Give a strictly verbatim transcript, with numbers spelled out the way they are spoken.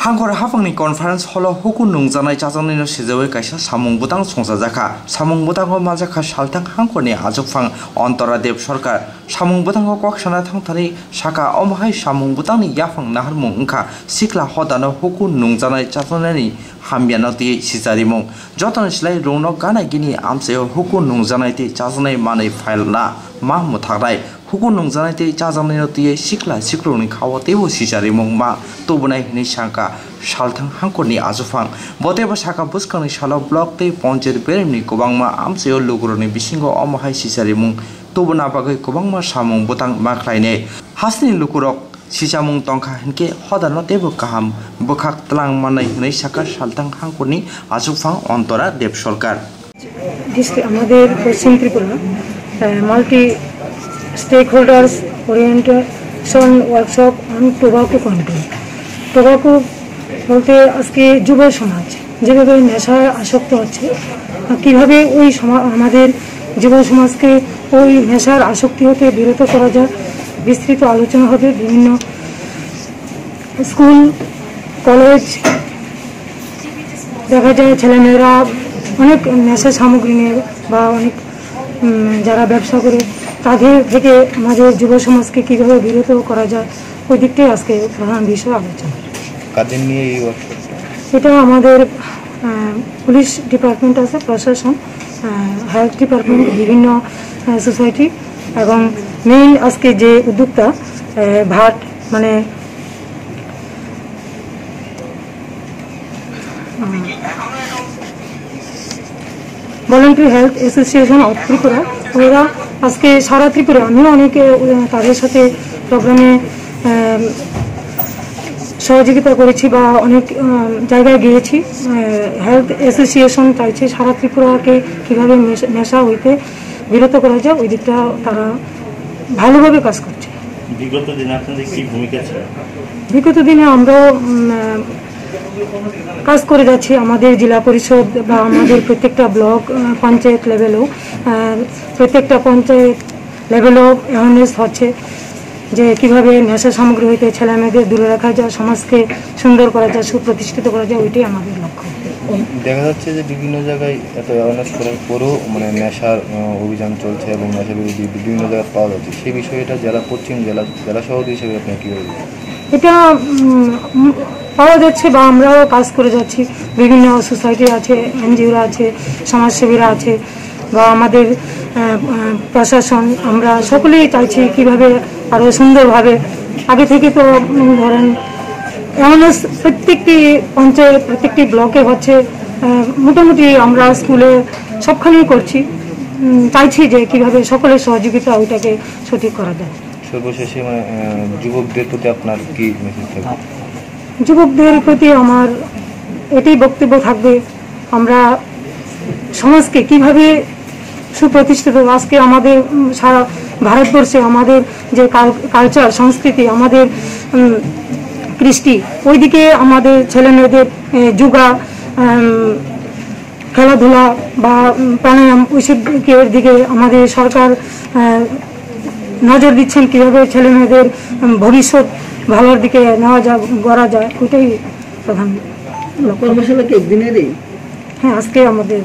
Hangkhor haphangni conference hall-o huku nungjaknai chajaknaino sijawi kaisa samung bwtang songchajakha. Samung bwtango manjakha salthang hangkhorni achukphang Antora Deb Sarkar. Samung bwtango kok sana thangthani saka, omo hai samung bwtangni yaphang naharmung wngkha sikla hodano huku nungjaknai chajaknaini hamyano twiwi sicharimung. Jotoni slai rungno gana gini amchaio huku nungjaknai tei chajaknai manwi phailna ma mwthaknai. Huku nungjaknai tei chajaknaino twiwi sikla siklorokni khao teibo sicharimung ma tubunai hwnwi sakha salthang hangkhorni achukphang. Bo teibo saka bwskangni salo block tei ponchayat beremni kwbangma amchaio lukurokni bisingo omo hai sicharimung tubuna bagwi kwbangma samung bwtang ma khlainai. Hasteni lukurok sichamung tongkha hinkhe hodano teibo kaham bwkhak twlang mannai hwnwi sakha salthang hangkhorni achukphang Antora Deb Sarkar. District, আমাদের পশ্চিম Tripura multi stakeholders orientation workshop on tobacco control. Tobacco বলতে আজকে যুব সমাজ যেভাবে নেশায় আসক্ত হচ্ছে, কিভাবে ওই সমা- আমাদের যুব সমাজকে ওই নেশার আসক্তি হতে বিরত করা যায়, বিস্তৃত আলোচনা হবে। বিভিন্ন স্কুল, কলেজ, দেখা যায় ছেলেমেয়েরা অনেক নেশা সামগ্রী নিয়ে বা অনেক উম, যারা ব্যবসা করে, তাদের থেকে আমাদের যুব সমাজকে কীভাবে বিরত করা যায়, ওই দিকটাই আজকে প্রধান বিষয় আলোচনা। কাদের নিয়ে এই ওয়ার্কশপটা? এটা আমাদের আহ, পুলিশ ডিপার্টমেন্ট আছে, প্রশাসন, হেলথ ডিপার্টমেন্ট, বিভিন্ন সোসাইটি এবং মেইন আজকে যে উদ্যোক্তা আহ, ভাট, মানে voluntary health association of Tripura, ওরা আজকে সারা ত্রিপুরা, আমিও অনেকে আহ, তাদের সাথে প্রোগ্রামে আহ, সহযোগিতা করেছি বা অনেক আহ, জায়গায় গিয়েছি। হেলথ অ্যাসোসিয়েশন চাইছে সারা ত্রিপুরাকে কীভাবে নেশা হইতে বিরত করা যায়, ওই দিকটা তারা ভালোভাবে কাজ করছে। বিগত দিনে আপনাদের কি ভূমিকা ছিল? বিগত দিনে আমরা উম, আহ, কাজ করে যাচ্ছি। আমাদের জেলা পরিষদ বা আমাদের প্রত্যেকটা ব্লক, আহ, পঞ্চায়েত লেভেলও, আহ, প্রত্যেকটা পঞ্চায়েত লেভেলও অ্যাওয়ারনেস হচ্ছে যে কিভাবে নেশা সামগ্রী হইতে ছেলে মেয়েদের দূরে রাখা যায়, সমাজকে সুন্দর করা যায়, সুপ্রতিষ্ঠিত করা যায়, ওইটাই আমাদের লক্ষ্য। দেখা যাচ্ছে যে বিভিন্ন জায়গায় এত অ্যাওয়ারনেস করার পরেও মানে নেশার আহ, অভিযান চলছে এবং নেশা বিরোধী বিভিন্ন জায়গায় পাওয়া যাচ্ছে। সেই বিষয়ে এটা জেলা পশ্চিম জেলা জেলা সভাপতি হিসেবে আপনি কীভাবে দেখেন? এটা উম, উম, পাওয়া যাচ্ছে বা আমরাও কাজ করে যাচ্ছি। বিভিন্ন সোসাইটি আছে, এনজিওরা আছে, সমাজসেবীরা আছে বা আমাদের আহ, আহ, প্রশাসন, আমরা সকলেই চাইছি কিভাবে আরও সুন্দরভাবে। আগে থেকে তো উম, ধরেন অ্যাওয়ারনেস প্রত্যেকটি পঞ্চায়েত, প্রত্যেকটি ব্লকে হচ্ছে। আহ, মোটামুটি আমরা স্কুলে সবখানেই করছি। উম, চাইছি যে কিভাবে সকলের সহযোগিতা ওইটাকে সঠিক করা যায়। সর্বশেষে মানে আহ, যুবকদের প্রতি আপনার কি মেসেজ থাকবে? যুবকদের প্রতি আমার এটাই বক্তব্য থাকবে, আমরা সমাজকে কিভাবে সুপ্রতিষ্ঠিত, আজকে আমাদের উম, সারা ভারতবর্ষে আমাদের যে কাল- কালচার, সংস্কৃতি, আমাদের উম, কৃষ্টি, ওইদিকে আমাদের ছেলে মেয়েদের এ, যোগা, উম, খেলাধুলা বা উম, প্রাণায়াম, ওইসব দিকের দিকে আমাদের সরকার আহ, নজর দিচ্ছেন, কীভাবে ছেলে মেয়েদের উম, ভবিষ্যৎ ভালোর দিকে নেওয়া যায়, গড়া যায়, ওইটাই প্রধান লক্ষ্য। কর্মশালা কি একদিনেরই? হ্যাঁ, আজকে আমাদের